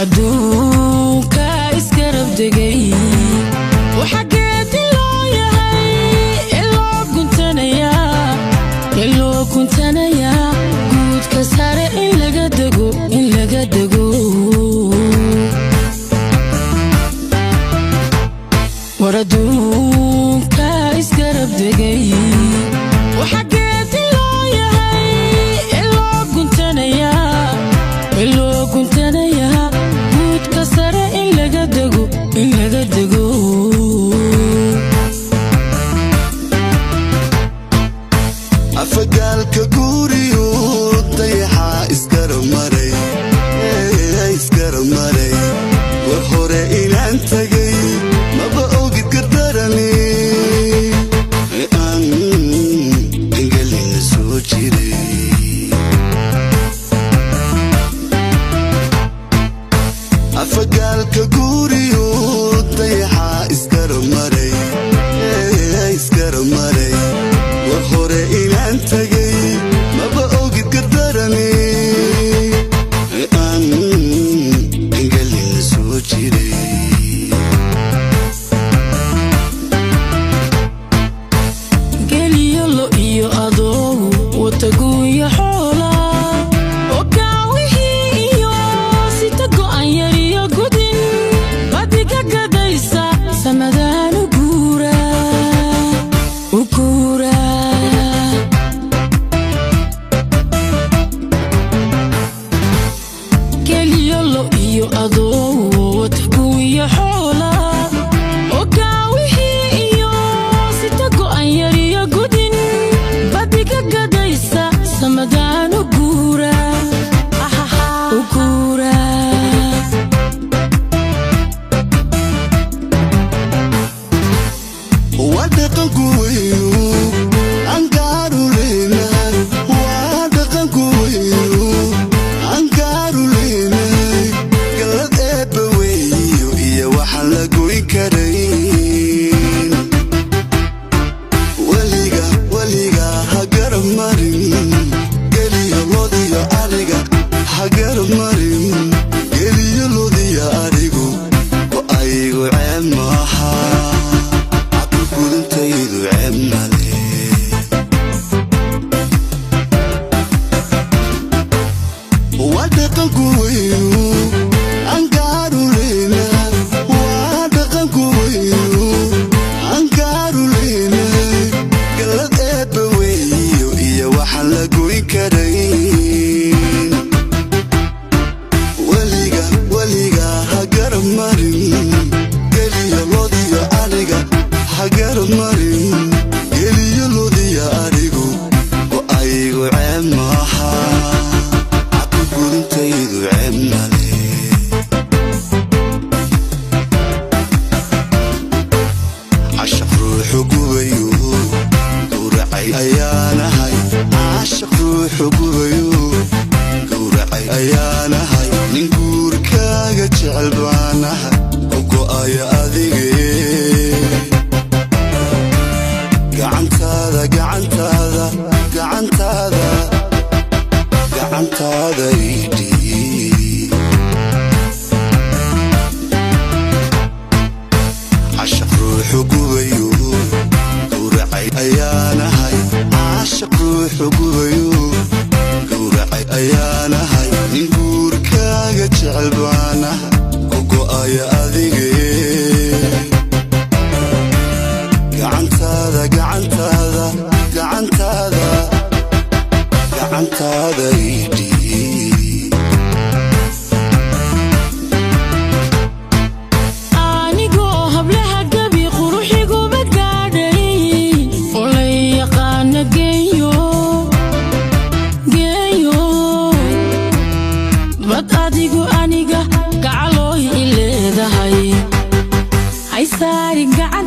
Adduunka iskarab degay, waxa geedi loo yahay ee loo guntanayaa, ee loo guntanayaa guudka sare in laga dego, in laga dego. War adduunka iskarab degay, waxa geedi loo yahay ee loo guntanayaa, ee loo guntanayaa guudka sare in laga dego, in laga dego. Afagaalka guuriyu dayaxa isgarab maray, isgarab maray. War hore inaan tagay maba ogid gardarani aan engelina soo jiray. Afagaalka guuriyu dayaxa isgarab maray, isgarab maray. War hore inaan tagay maba ogid gardarani aan engelina soo jiray. Geliyo lo iyo adoogu wataguuya xoola oo kaawihii iyo sita go'an yar iyo gudin badiga gadaysa samadaan u guura, u guura. Geliyo lo iyo adoogu wataguuya xoola oo kaawihii iyo sita go'an yar iyo gudin badiga gadaysa samadaan u guura, u guura. Waa dhaqanku weynu angaaruleyna, waa dhaqanku weynu angaaruleyna. Galad eebba weeyo iyo waxaan la goyn karayn. Weliga, weliga ha garab marin geliyo lodiyo ariga, ha garab marin geliyo lodiyo arigu. Go-aygu ceeb maaha, gudantaydu ceeb male. Waa dhaqanku weynu angaaruleyna, waa dhaqanku weynu angaaruleyna. Galad eebba weeyo iyo waxaan la goyn karayn. Weliga, weliga ha garab marin geliyo lodiyo ariga, ha garab marin geliyo lodiyo arigu. Go-aygu ceeb maaha, gudantaydu ceeb male. Cashaq ruuxu gubayo gowracay ayaanahay, cashaq ruuxu gubayo gowracay ayaanahay. Nin guurkaaga jecel baanahay oo go'aya adige. Gacantaada, gacantaada, gacantaada, gacantaada idhiib. Cashaq ruuxu gubayo gowracay ayaanahay, cashaq ruuxu gubayo gowracay ayaanahay. Nin guurkaaga jecel baanahay oo go'aya adige. Gacantaada, gacantaada, gacantaada, gacantaada idhiib. Anigoo hablaha gabi quruxiguma gaadhay oo la yaqaana geeyo, geeyo bad adigu aniga gacalooy i leedahay haysaarin gacan.